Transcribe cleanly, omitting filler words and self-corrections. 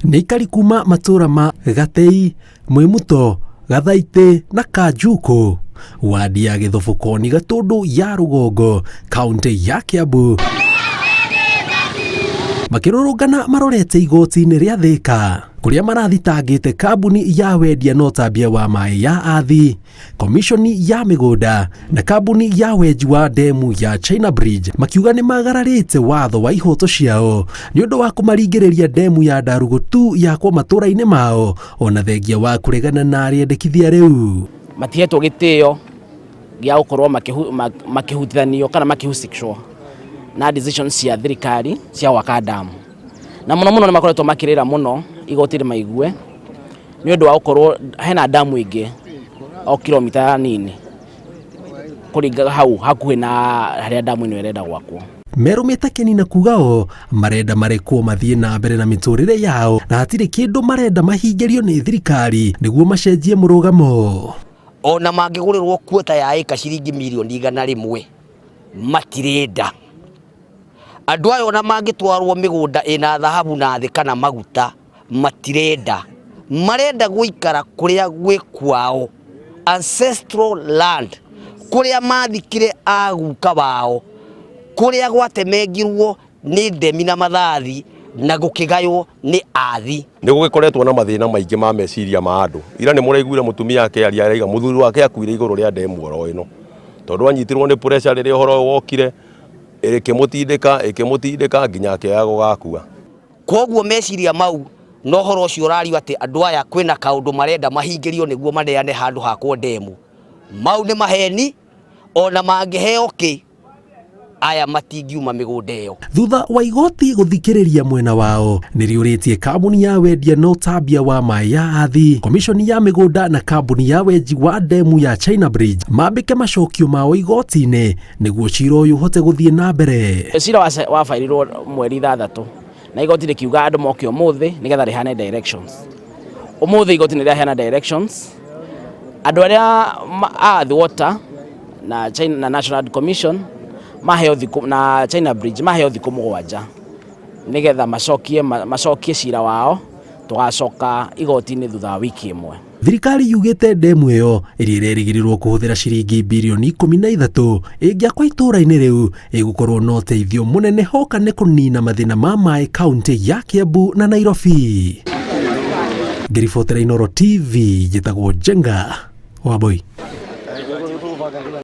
Nĩ aikari kuma matũra ma Gatei, Mwĩmuto, Gathaitĩ na Kanjukũ, wadi ya Gĩthobokoni Gatũndũ ya Rũgongo, kaũntĩ ya Kiambu, makĩrũrũngana marorete igoti-inĩ rĩa Thĩka kũrĩa marathitangĩte kambuni ya wendia na ũtambia wa maĩ ya Athi, komishoni ya mĩgũnda na kambuni ya wenji wa ndemu ya China Bridge, makiuga nĩ magararĩte watho wa ihoto ciao nĩ ũndũ wa kũmaringĩrĩria ndemu ya Ndarugutu yakwo matũra-inĩ mao, ona thengia wa kũregana na rĩendekithia rĩu. Matihetwo gĩtĩo gĩa gũkorwo makĩhutithanio kana makĩhusishwo na decisions cia thirikari cia gwaka ndamu, na mũno mũno nĩ makoretwo makĩrĩra mũno igoti rĩmaigue nĩ ũndũ wa gũkorwo hena ndamu ĩngĩ o kilomita nini kũringa hau hakuhĩ na harĩa ndamu ĩno ĩrenda gwakwo. Merũmĩte kĩni na kuga o marenda marekwo mathiĩ na mbere na mĩtũrĩre yao na hatirĩ kĩndũ marenda mahingĩrio nĩ thirikari nĩguo macenjie mũrũgamo. Ona mangĩgũrĩrwo kuota ya ĩka ciringi mirioni 100 matirenda. Andũ aya ona mangĩtwarwo mĩgũnda ĩna thahabu na thĩ kana maguta matirenda. Marenda gũikara kũrĩa gwĩ kwao, ancestral land, kũrĩa mathikire aguka wao, kũrĩa gwatemengirwo nĩ ndemi na mathathi na gũkĩgaywo nĩ athi. Nĩ gũgĩkoretwo na mathĩna maingĩ ma meciria ma andũ. Ira nĩ mũraiguire mũtumia akĩaria araiga mũthuri wake akuire igũrũ rĩa ndemu oro ĩno. Tondũ anyitirwo nĩ pressure rĩrĩa ũhoro ũyũ wokire, ĩkĩmũtindĩka ĩkĩmũtindĩka nginya akĩaya gũgakua. Kwoguo meciria mau na ũhoro ũcio ũrario atĩ andũ aya kwĩna kaũndũ marenda mahingĩrio nĩguo maneane handũ hakwo ndemu, mau nĩ maheni, ona mangĩheo kĩ, aya matingiuma mĩgũnda ĩyo. Thutha wa igoti gũthikĩrĩria mwena wao, nĩrĩũrĩtie kambuni ya wendia na ũtambia wa maĩ ya Athi, komishoni ya mĩgũnda na kambuni ya wenji wa ndemu ya China Bridge mambĩke macokio mao igoti-inĩ nĩguo cira ũyũ ũhote gũthiĩ na mbere. Cira wabairirwo mweri 6 na igoti rĩkiuga andũ moke ũmũthĩ nĩgetha rĩheane directions. Ũmũthĩ igoti nĩ rĩaheana directions, andũ arĩa a Water na China, na National Land Commission maheo thikũ na China Bridge maheo thikũ 7 nĩgetha macokie cira wao, tũgacoka igoti-inĩ thutha wa wiki ĩmwe. Thirikari yugĩte ndemu ĩyo ĩrĩa ĩrerĩgĩrĩrwo kũhũthĩra ciringi birioni 13 ĩngĩakwa itũũra-inĩ rĩu ĩgũkorwo na ũteithio mũnene hoka nĩ kũnina mathĩna ma maĩ kaunti ya Kiambu na Nairobi. Ngĩribotera Inooro TV, njĩtagwo Njenga Wambui.